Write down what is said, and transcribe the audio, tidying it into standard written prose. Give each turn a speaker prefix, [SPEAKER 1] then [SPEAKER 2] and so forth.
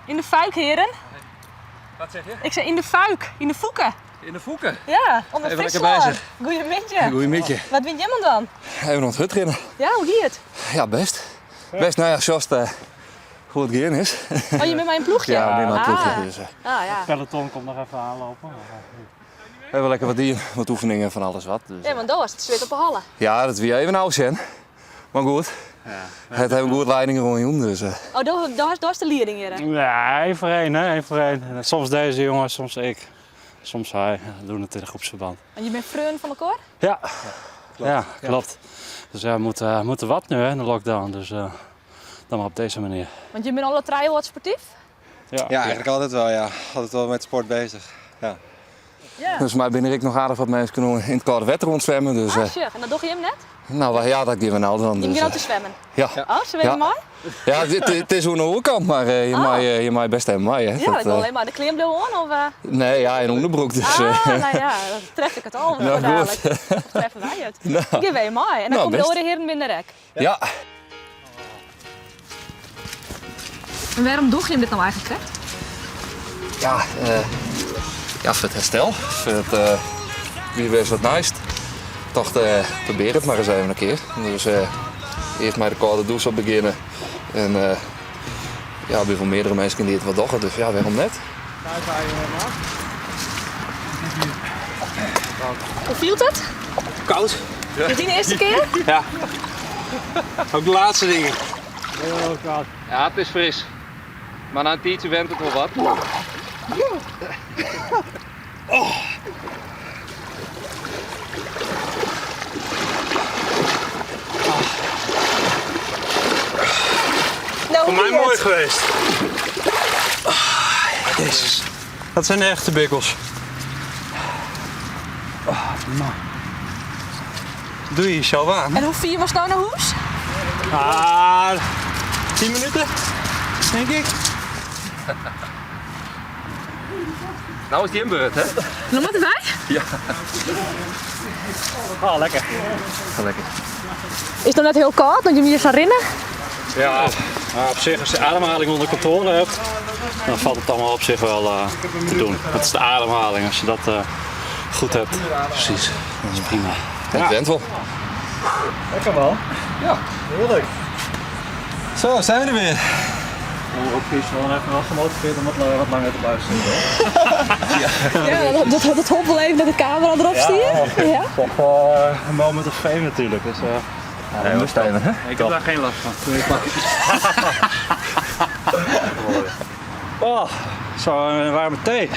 [SPEAKER 1] Yn de fuik, heren.
[SPEAKER 2] Wat zeg je?
[SPEAKER 1] Ik zei yn de fuik, yn de fûke.
[SPEAKER 2] Yn de fûke?
[SPEAKER 1] Ja, om de
[SPEAKER 2] Even lekker
[SPEAKER 1] Fryslân.
[SPEAKER 2] bezig.
[SPEAKER 1] Goeiemiddei.
[SPEAKER 2] Goeiemiddei.
[SPEAKER 1] Wat wint jimme dan?
[SPEAKER 2] Even oan it hurdrinnen.
[SPEAKER 1] Ja, hoe gie it?
[SPEAKER 2] Ja, best. Best, nou ja, zoals het hoe it gean is.
[SPEAKER 1] Oh, je bent mei in ploechje?
[SPEAKER 2] Ja, we binne mei in ploechje.
[SPEAKER 1] Ah.
[SPEAKER 2] Dus,
[SPEAKER 1] Ah, ja.
[SPEAKER 3] Het peloton komt nog even aanlopen.
[SPEAKER 2] We hebben lekker wat dien, wat oefeningen van alles wat. Dus,
[SPEAKER 1] Ja, want dat was it swit op 'e holle.
[SPEAKER 2] Ja, dat wie even ôfsjen. Mar goed,
[SPEAKER 3] Ja.
[SPEAKER 2] it hat in goed leiding oan jûn, dus.
[SPEAKER 1] Oh, dat is de lieding hjir.
[SPEAKER 3] Ja, één voor één, hè? Één voor één. En soms deze jongen, soms ik. Soms hij. We doen het in een groepsverband.
[SPEAKER 1] Want je bent freon fan elkoar?
[SPEAKER 3] Ja, ja, klopt. Dus ja, we moeten wat nu hè, in de lockdown. Dus dan maar op deze manier.
[SPEAKER 1] Want je bent alle drie wat sportief?
[SPEAKER 3] Ja.
[SPEAKER 4] Ja, eigenlijk altijd wel, ja. Altijd wel met sport bezig. Ja.
[SPEAKER 1] Ja.
[SPEAKER 2] Dus maar binnen ik nog aardig wat mensen kunnen in het koude water rondzwemmen. Dus,
[SPEAKER 1] Ah, sure. En dat doe je hem net?
[SPEAKER 2] Nou ja, dat geven we nou dan.
[SPEAKER 1] Je
[SPEAKER 2] Dus,
[SPEAKER 1] begint al te zwemmen?
[SPEAKER 2] ja.
[SPEAKER 1] Oh, ze weten
[SPEAKER 2] Ja.
[SPEAKER 1] mooi?
[SPEAKER 2] Ja, het is hoe een oerkant, maar
[SPEAKER 1] Oh.
[SPEAKER 2] je mag best helemaal mee. Hè.
[SPEAKER 1] Ja,
[SPEAKER 2] Dat,
[SPEAKER 1] ik wil alleen maar de klean bliuwe oan of?
[SPEAKER 2] Nee, ja, in onderbroek. Dus,
[SPEAKER 1] Ah, nou ja, dan tref ik het al.
[SPEAKER 2] Nou, goed.
[SPEAKER 1] dadelijk. Of treffen wij het.
[SPEAKER 2] Nou.
[SPEAKER 1] Ik geef weer mooi. En dan
[SPEAKER 2] Nou,
[SPEAKER 1] komt de
[SPEAKER 2] best.
[SPEAKER 1] oren heren binnen rek.
[SPEAKER 2] Ja.
[SPEAKER 1] En waarom doe je hem dit nou eigenlijk, hè?
[SPEAKER 2] Ja, ja, voor het herstel. Voor het, wie weet wat nice. Ik dacht, probeer het maar eens even een keer. Dus eerst maar de koude douche op beginnen. En ja, er zijn wel meerdere mensen die het wel doen, dus ja, waarom net?
[SPEAKER 1] Hoe viel het?
[SPEAKER 4] Koud.
[SPEAKER 1] Is dit de eerste keer?
[SPEAKER 4] Ja. Ook de laatste dingen.
[SPEAKER 3] Heel koud.
[SPEAKER 2] Ja, het is fris. Maar na een tijdje went het wel wat.
[SPEAKER 4] Oh.
[SPEAKER 1] Nou,
[SPEAKER 4] Voor
[SPEAKER 1] hoe
[SPEAKER 4] mij
[SPEAKER 1] ging
[SPEAKER 4] mooi
[SPEAKER 1] het?
[SPEAKER 4] geweest. Ah, jezus. Dat zijn de echte bikkels. Oh, man. Doe je jezelf aan.
[SPEAKER 1] En hoe vier was nou naar huis?
[SPEAKER 4] Ah, 10 minuten, denk ik.
[SPEAKER 2] Nou is die inbeurt, hè?
[SPEAKER 1] Nog wat erbij?
[SPEAKER 2] Ja.
[SPEAKER 3] Oh, lekker.
[SPEAKER 2] Ga lekker.
[SPEAKER 1] Is het nog net heel koud, dat je hier zou rennen?
[SPEAKER 3] Ja, maar op zich, als je de ademhaling onder controle hebt, dan valt het allemaal op zich wel te doen. Dat is de ademhaling, als je dat goed hebt.
[SPEAKER 2] Precies.
[SPEAKER 3] Dat is prima.
[SPEAKER 2] Het went wel.
[SPEAKER 3] Lekker man.
[SPEAKER 2] Ja.
[SPEAKER 3] Heerlijk.
[SPEAKER 4] Zo, zijn we er weer.
[SPEAKER 3] Ook is wel even wel gemotiveerd om wat langer te blijven zitten.
[SPEAKER 1] Ja, dat hobbel even met de camera erop sturen. Ja.
[SPEAKER 3] Toch wel een moment of fame natuurlijk. Dus, ja,
[SPEAKER 2] Nee, moest even, hè?
[SPEAKER 3] Ik heb daar geen last van. Oh, zo een warme thee.